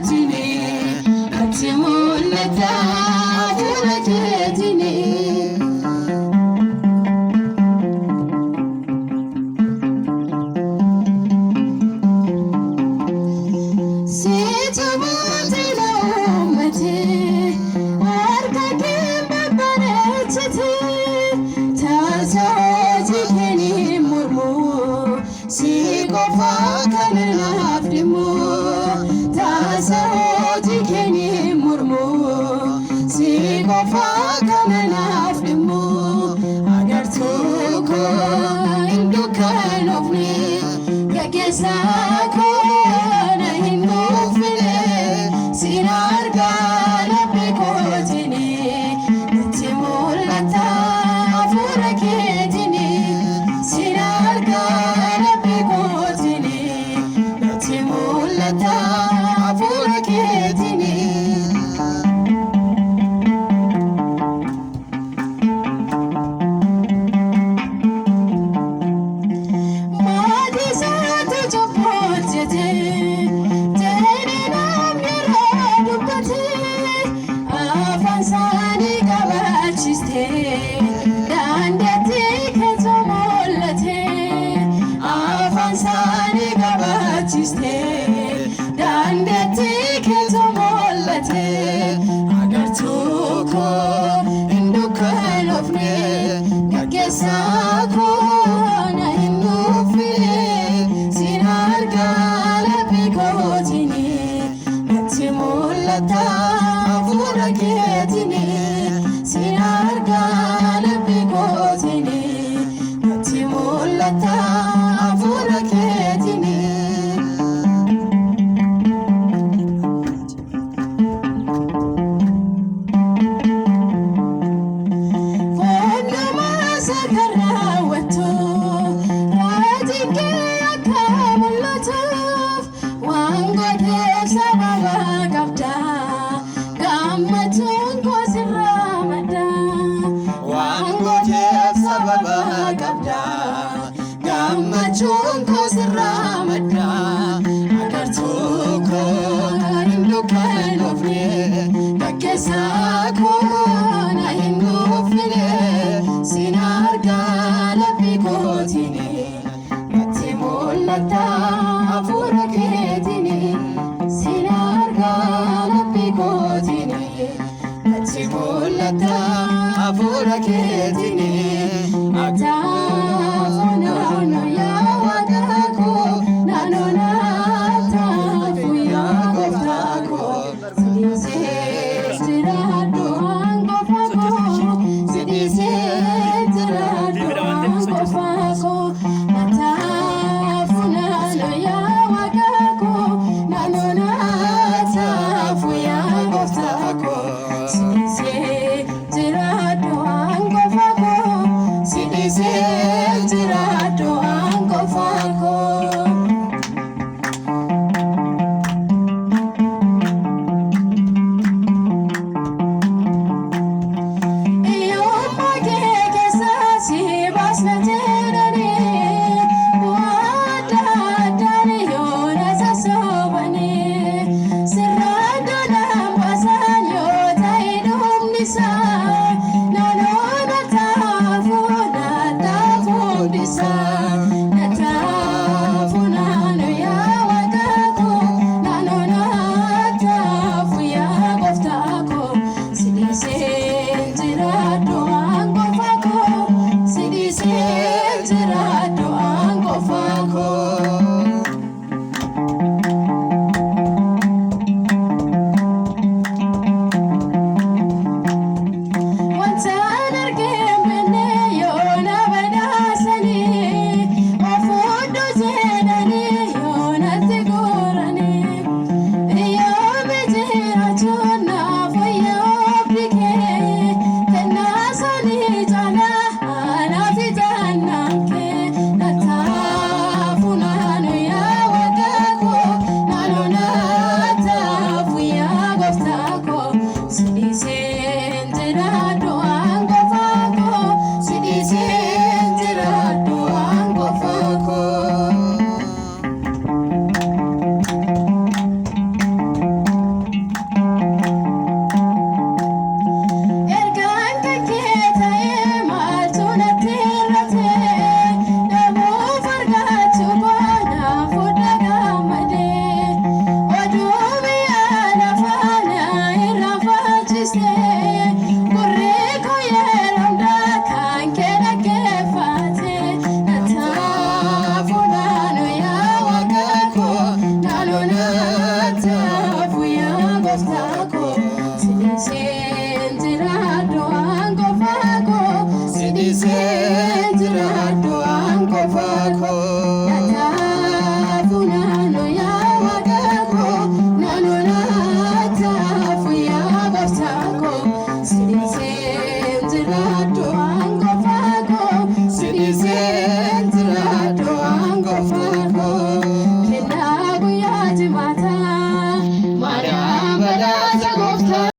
kootiini natti mul'ata hafuura keetiini. Situ mootii na uummate harka kee babbareechite taasa hojii keenii mormu si qofa kan naaf dhimmu taasa hojii keenii mormu si qofa kan naaf dhimmu agartuu koo hin dukkanoofne gaggeessaa koo na hin nuffine sin argaa laphee kootiini natti mul'ata hafuura keetiini sin argaa laphee kootiini natti mul'ata hafuura keetiini. Maatii isaatti cubbuu hojjete jedhee namni irraa dubbate afaan isaanii qabaachiste daandeetti keessa mul'ate afaan isaanii qabaachiste daandeetti keessa mul'ate agartuu koo hin dukkanoofne gaggeessaa koo na hin nuffine sin argaa laphee kootiini natti mul'ata hafuura keetiini sin argaa laphee kootiini natti mul'ata hafuura keetiini. Foon namaa kan raawwattu raajiin kee akka mul'atuuf waan gooteef sababa qabda gammachuun koo sirraa madda Waan gooteef sababa qabda gammachuun koo sirraa madda agartuu koo hin dukkanoofne gaggeessaa koo na hin nuffine sin argaa laphee kootiini natti mul'ata hafuura keetiini sin argaa laphee kootiini natti mul'ata hafuura keetiini. Taafu naannoo yaa waaqa koo naannoo taafu yaa gooftaa koo si dhiisee jiraadhu waan qofa koo si dhiisee jiraadhu waan qofa koo taafu naannoo yaa waaqa koo naannoo taafu yaa gooftaa koo si dhiisee jiraadhu waan qofa koo. Gooftaa.